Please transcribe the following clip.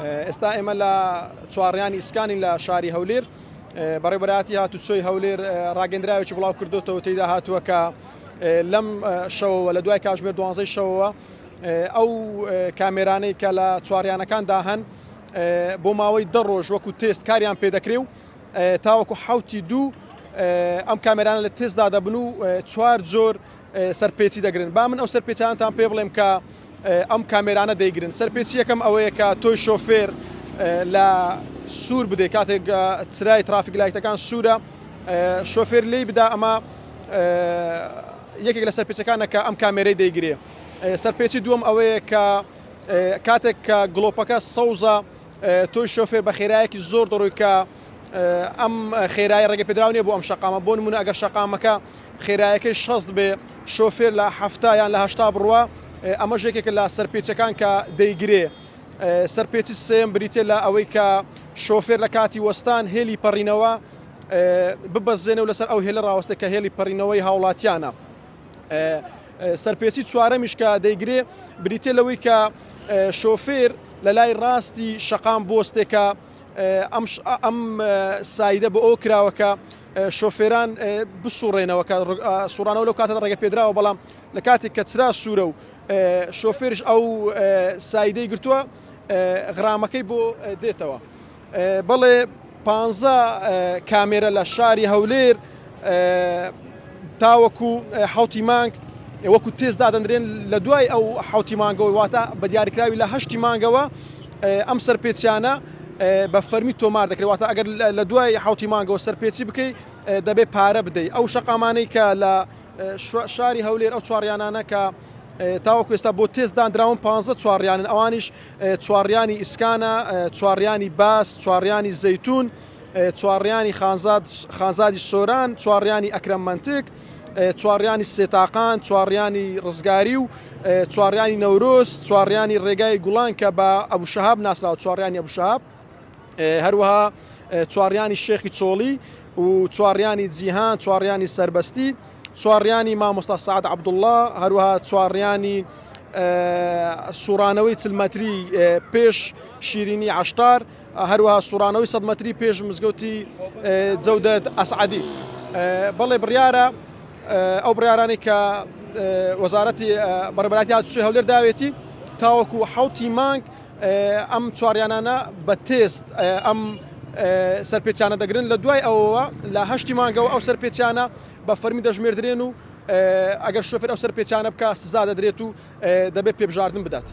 ئێستا ئێمە لە چوارڕیانی ئیسکانین لە شاری هەولێر. بەڕێوەبەرایەتی هاتوچۆی هەولێر ڕاگەندراوێکی بڵاو کردوتەوە، تێیدا هاتووە کە لەم شەوەوە لە دوای کاژمێر 12 شەوەوە ئەو کامێرانەی کە لە چواریانەکاندا هەن بۆ ماوەی 10 ڕۆژ وەکو تێست کاریان پێدەکرێ و تاوەکو حوتی دوو ئەم کامێرانە لە تێستدا دەبن و چوار جۆر سەرپێچی دەگرن. با من ئەو سەرپێچانتان پێ بڵێم کە ئەم کامێرانە دەیگرن. سەرپێچی یەکەم ئەوەیە کە تۆی شۆفێر لە سوور بدەیت، کاتێک چرای traffic light ەکان سوورە شۆفێر لی بدا، ئەمە یەکێک لە سەرپێچەکانە کە ئەم کامێرەی دەیگرێ. سەرپێچی دووەم ئەوەیە کە کاتێک کە گڵۆپەکە سەوزە تۆی شۆفێر بە خێرایەکی زۆر دەڕۆی کە ئەم خێرایی ڕێگە پێدراو نیە بۆ ئەم شەقامە. بۆ نمونە ئەگەر شەقامەکە خێرایەکەی 60 بێ، شۆفێر لە 70 یان لە 80 بڕوا، ئەمەش یەکێکە لە سەرپێچەکان کە دەیگرێ. سەرپێچی سێم بریتە لە ئەوەی کە شۆفێر لە کاتی وەستان هێلی پەڕینەوە ببەزێنە و لەسەر ئەو هێلە ڕاوەستە کە هێلی پەڕینەوەی هاوڵاتیانە. سەرپێچی چوارەمیش کە دەیگرێ بریتە لەوەی کە شۆفێر لە لای ڕاستی شەقام بۆستێکە. ئەم side ە بۆ ئەو کراوە کە شۆفێران بسوڕێنەوە، کە سوڕانەوە لەو کاتە ڕێگە پێدراوە، بەڵام لە کاتێک کە چرا سوورە و شۆفێرش ئەو side ەی گرتووە غرامەکەی بۆ دێتەوە. بەڵێ، 15 کامێرە لە شاری هەولێر تاوەکو حوتی مانگ وەکو تێست دادەندرێن. لە دوای ئەو حوتی مانگەوە، واتە بە دیاریکراوی لە هەشتی مانگەوە، ئەم سەرپێچیانە بە فەرمی تۆمار دەکرێت، واتە ئەگەر لە دوای حوتی مانگەوە سەرپێچی بکەیت دەبێت پارە بدەیت. ئەو شەقامانەی کە لە شاری هەولێر، ئەو چواڕیانانە کە تاوەکو ئێستا بۆ تێست دانراون 15 چواڕیانن، ئەوانیش چواڕیانی ئیسکانە، چواڕیانی باس، چواڕیانی زەیتون، چواڕیانی خانزادی سۆران، چواڕیانی ئەکرەم مەنتک، چواڕیانی سێتاقان، چواڕیانی ڕزگاری و چواڕیانی نەورۆز، چواڕیانی ڕێگای گوڵان کە بە ئەبوو شەهاب ناسراوە، چواڕیانی ئەبوو شەهاب، هەروەها چواڕیانی شێخی چۆڵی و چواڕیانی جیهان، چواڕیانی سربەستی، چواڕیانی مامۆستا سعد عەبدوڵڵا، هەروەها چواڕیانی سوڕانەوەی 40 مەتری پێش شیرینی عشتار، هەروەها سوڕانەوەی 100 مەتری پێش مزگەوتی جەودەت ئەسعدی. بەڵێ، بڕیارە ئەو بڕیارانەی کە وەزارەتی بەڕێوەبەرایەتی هاتوچۆی هەولێر داوێتی تاوەکو حوتی مانگ ئەم چواریانانە بە تێست ئەم سەرپێچانە دەگرن. لە دوای ئەوەوە لە هەشتی مانگەوە ئەو سەرپێچانە بە فەرمی دەژمێردرێن و ئەگەر شۆفێر ئەو سەرپێچانە بکە سزا دەدرێت و دەبێت پێبژاردن بدات.